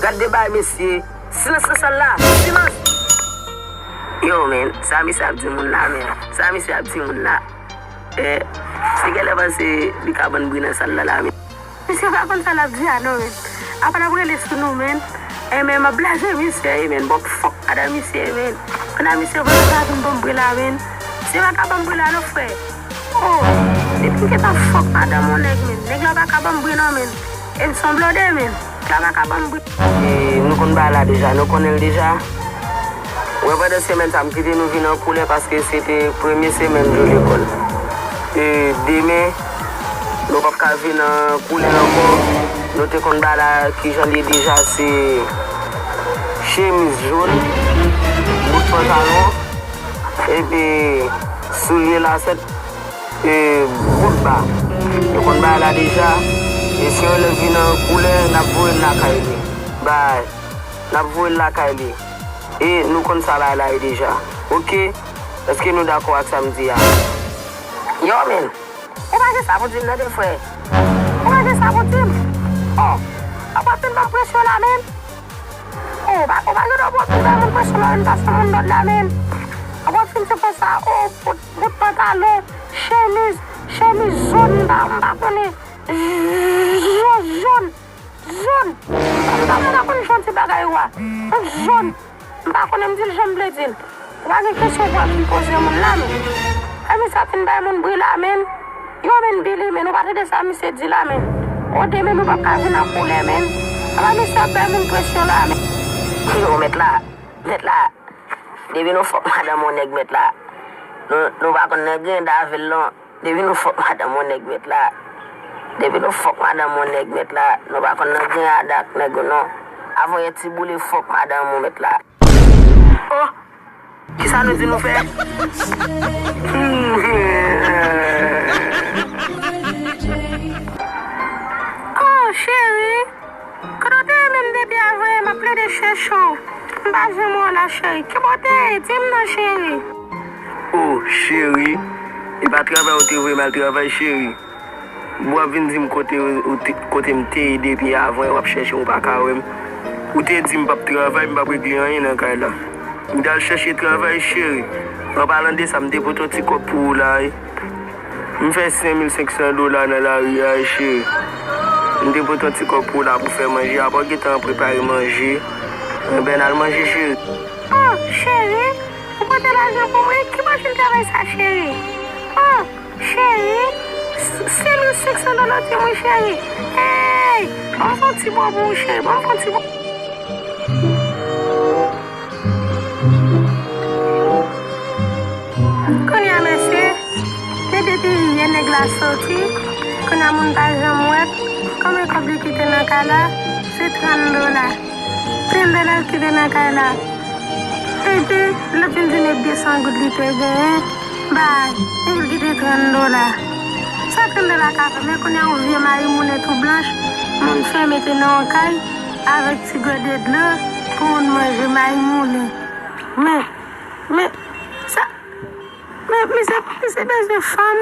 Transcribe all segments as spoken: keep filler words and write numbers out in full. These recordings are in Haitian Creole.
Gad de bagay, mesye. Silans nan sal la. Silans. Yo, men, sa misye ap di moun la, men. Sa misye ap di moun la. Eh, misye genlè panse li ka bann bri nan sal la, la, men. Misye pa konn sa l ap di a, non, men. Apa l ap rele sou nou, men. Eh, men, m ap blaze misye, eh, men. Bon, fòk madanm misye, men. Kounye a misye vòlè sa vin ban m bri la, men. Misye pa ka ban m bri la, non, frè. Oh, depi m gentan fòk madanm yon nèg, men. Nèg la pa ka ban m bri, non, men. E m se yon blòdè, men. Nèg la pa ka ban m bri. E, nou konn bagay la deja, nou konnen l deja. Mwen, pandan semèn sa, m kite nou vin an koulè paske se te premye semèn jou lekòl. E, demen, nou p ap ka vin an koulè ankò. Nou te konn bagay la, kijan l ye deja, se chemiz jòn, bout pantalon, epi soulye lasèt, e, bout ba. Nou konn bagay la deja. E si yon lè vin an koulè, n ap voye l lakay li. Bay. N ap voye l lakay li. E nou konn sa bagay la ye deja. Oke? Èske nou dakò ak sa m di a? Yo, men. Ou pa gen sa pou di m, tande, frè. Ou pa gen sa pou di m. Oh, w ap fin ban m presyon la, men. Oh, ou pa, ou pa gen dwa pou w ap fin bay moun presyon la, men, pase moun lòd la, men. W ap fin se fè sa, oh, bout, bout pantalon, chemiz, chemiz jòn, m pa, m pa konnen. Jòn, jòn. Jòn. M pa, m pa konn jòn ti bagay ou a. Jòn. M pa konnen, m di l jan m vle di l. Ou pa gen kesyon pou w ap vin poze moun la, men. Fè misye ap vin bay moun bri la, men. Yo, men, Billy, men, ou pa tande sa misye di la, men. O, demen nou p ap ka vin an koulè, men. Apa misye ap bay moun presyon la, men. Yo, mèt la, mèt la. Depi nou fòk madanm yon nèg, mèt la. Nou, nou pa konn nèg gen dave l non. Depi nou fòk madanm yon nèg, mèt la. Depi nou fòk madanm yon nèg, mèt la, nou pa konn nan gen ada ak nèg ou non. Avan yè ti boule fòk madanm ou, mèt la. Oh! Kisa nou di nou fè? Oh, cheri! Kote w te ye menm depi avan yè m ap plede chèche w? M pa janm wè w la, cheri. Ki bò w te ye? Di m non, cheri. Oh, cheri. E pa travay ou te voye m al travay, cheri? W ap vin di m kote ou te, kote m te ye depi avan yè w ap chèche m, ou pa ka wè m. Ou te di m p ap travay, m p ap regle anyen nan kay la. M t al chèche travay, cheri. An palan de sa, m te pote yon ti kòb pou ou la, wi. M fè senk mil senk san dola nan lari a, wi, cheri. M te pote yon ti kòb pou w la pou fè manje. Apa w gentan prepare manje? Enben, n al manje, cheri. Oh, cheri, ou pote lajan pou mwen? Ki machin travay sa, cheri? Oh, cheri, s-, senk mil senk san dola w te mwen, cheri. Hey, ban m fè yon ti bo pou ou, cheri. Ban m fè yon ti bo. Kounye a, mesye, se depi yè nèg la soti, kounye a moun pa janm wè l. Konbyen kòb li kite nan kay la? Se trant dola. Trant dola l kite nan kay la. Epi, l ap vin di m e de san goud li te genyen. Bay, epi l kite trant dola. Sa trant dola ka fè? Men kounye a yon vye mayi moulen tou blanch, moun fè mete nan yon kay, avèk ti gode dlo pou moun manje mayi moulen. Men, men, sa, men, misye, misye bezwen fanm,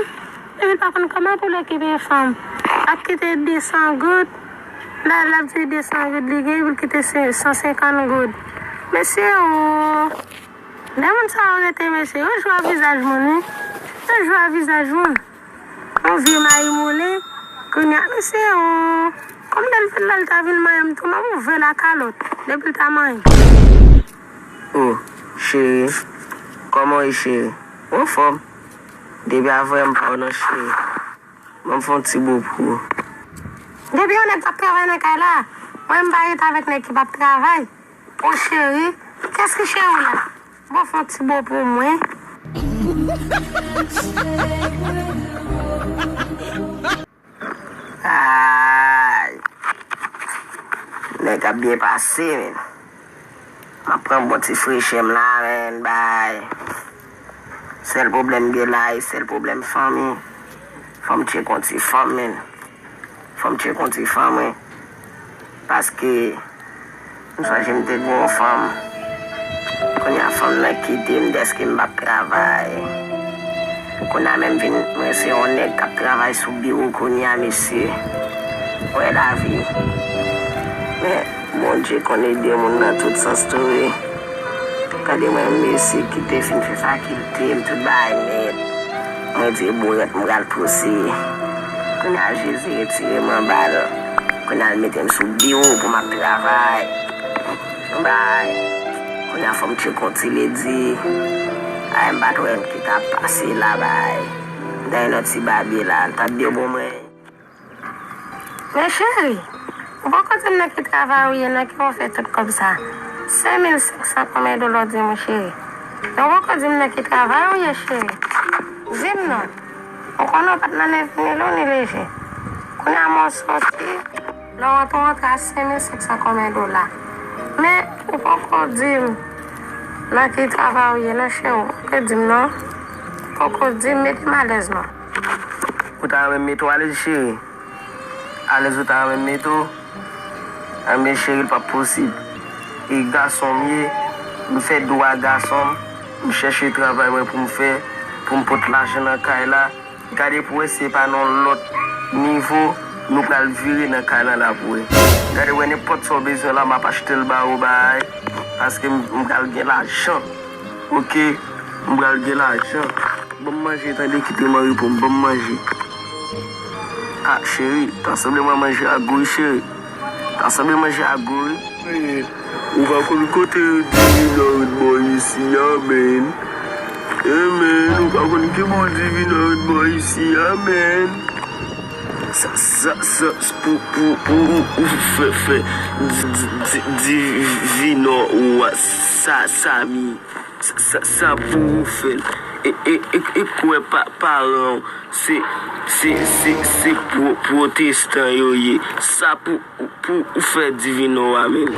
epi l pa konn kòman pou l okipe fanm. L ap kite de san goud, la, l ap di de san goud li gen, epi l kite se san senkant goud. Mesye, oh, lè moun sa yo rete, mesye, yo jwe a vizaj moun, wi. Yo jwe a vizaj moun. Yon vye mayi moulen, kounye a, mesye, oh, kòm bèl fèt la, l ta vin manyen m tou, m ap ouvè lakalòt, depi l ta manyen. Oh, cheri, kòman w ye, cheri? Ou anfòm? Depi avan yè m pa wè w non, cheri. Ban m fè yon ti bo pou ou. Depi yon nèg p ap travay nan kay la, mwen m pa ret avèk nèg ki p ap travay. Oh, cheri, kiyès ki cheri w la? Bon, fè yon ti bo pou mwen. Ay. Nèg ap byen pase, men. M ap pran bon ti frechè m la, men, bay. Sèl pwoblèm gen la, e sèl pwoblèm fanmi. Fò m tcheke yon ti fanm, men. Fò m tcheke yon ti fanm, wi. Paske, m sonje m te gen yon fanm. Kounye a, fanm nan kite m dèske m p ap travay. Kounye a, menm vin, mwen se yon nèg k ap travay sou biwo kounye a, mesye. Wè lavi. Men, Bondye. Bondye konn ede moun nan tout sans tou wi. Gade mwen, mesye ki te fin fè fakilte m, tout bagay nèt. Mwen di, "Bon, yèt, m pral pouse." Kounye a, Jezi retire m anba l. Kounye a, l mete m sou biwo pou m ap travay. Yon bagay. Kounye a, fò m tcheke yon ti ledi. Ay, m pa t wè ki t ap pase la, bay. M ta yon ti babye la, l t ap byen bon mwen. Men cheri, ou poko di m nan ki travay ou ye, nan ki ou fè tout kòb sa? Senk mil senk san konbyen dola w di m wi cheri? Men ou poko di m nan ki travay ou ye cheri? Di m non. Ou konnen ou pa t nan ni vini lou ni leje. Kounye a men w soti, lè w rantre w rantre a senk mil senk san konbyen dola. Men ou poko di m nan ki travay ou ye non cheri, ou poko di m non. Ou poko di m, mete m alèz non. Ou ta renmen m mete w alèz cheri? Alèz ou ta renmen m mete w? Anben cheri, l p ap posib. E gason m ye, m fè dwa gason m, m chèche travay mwen pou m fè, pou m pot lajan nan kay la. Gade pou w wè si se pa nan lòt nivo nou pral vire nan kay la la pou w wè. Gade wè nenpòt sa w bezwen la, m ap achte l ba ou bay, paske m, m pral gen lajan. Oke, m pral gen lajan. Ban m manje, tande, kite m an repo m, ban m manje. Ah, cheri, ta sanble mwen manje a gou wi, cheri. Ta sanble manje a gou wi. Men, ou pa konn kote Divino ret bò isi a, men. Eh, men, ou pa konn ki bò Divino ret bò isi a, men. Sa, sa, sa, pou, pou, pou ou, ou fè, fè, di, di, di, Divino, ou a, sa, Sami. Sa, sa, sa pou ou fè l. E, e, e, e kwè pa, paran w, se, se, se, se pwo-, pwotestan yo ye. Sa pou, pou ou fè Divino a menm.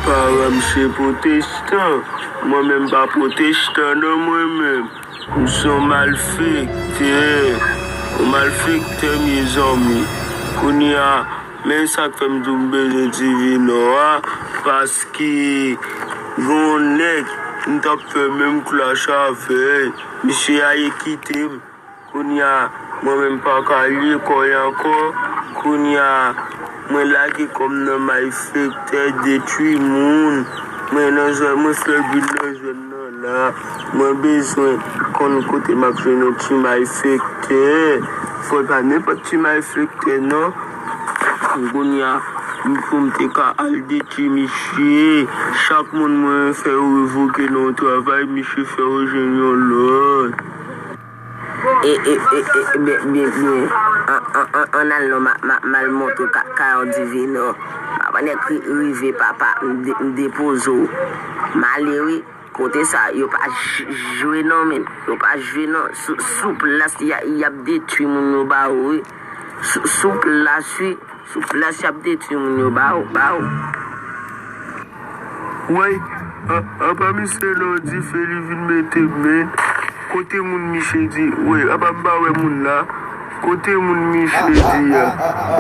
Paran m se pwotestan. Mwen menm pa pwotestan non mwen menm. M se yon malfektè. Yon malfektè, mezanmi. Kounye a, men sa k fè m di w m bezwen Divino a, paske gen yon nèg m t ap fè menm klas avè l. Misye ale kite m. Kounye a, mwen menm pa ka lye kò l ankò. Kounye a, mwen lage kò m nan malfektè, detwi moun. Mwen nan zòn, mwen fè vin nan zòn nan la. Mwen bezwen konn kote m ap jwenn yon ti malfektè. Fò l pa nenpòt ti malfektè, non. Kounye a, pou m te ka al detwi misye, chak moun mwen fè yo revoke nan yon travay, misye fè yo jwenn yon lòt. E, e, e, e, byen, byen, byen. An, an, an, ann al non, m a, m a, m al montre ka, kay Divino. M ap annik ri-, rive, papa, m de-, m depoze w. M ale wi. Kote sa, yo pa j-, jwe non, men. Yo pa jwe non. Sou, sou plas, y a, y ap detwi moun yo ba ou, wi. Sou, sou plas, wi. Sou plas, y ap detwi moun yo ba ou, ba ou. Wey, a, apa misye nan dife li vin mete men. Kote moun misye di, wey, apa m pa wè moun la. Kote moun misye di a?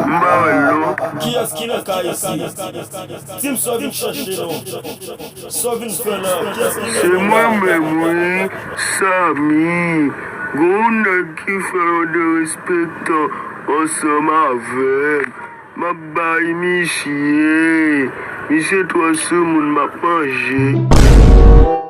M pa wè l non. Kiyès ki nan kay isi? Di m sa w vin chèche non. Sa w vin fè la? Kiyès ki nan kay? Se mwen menm wi, Sami. Gon yon nèg ki fè yon derespektan ansanm avè m. M ap bay misye. Misye twò soumoun, m ap manje.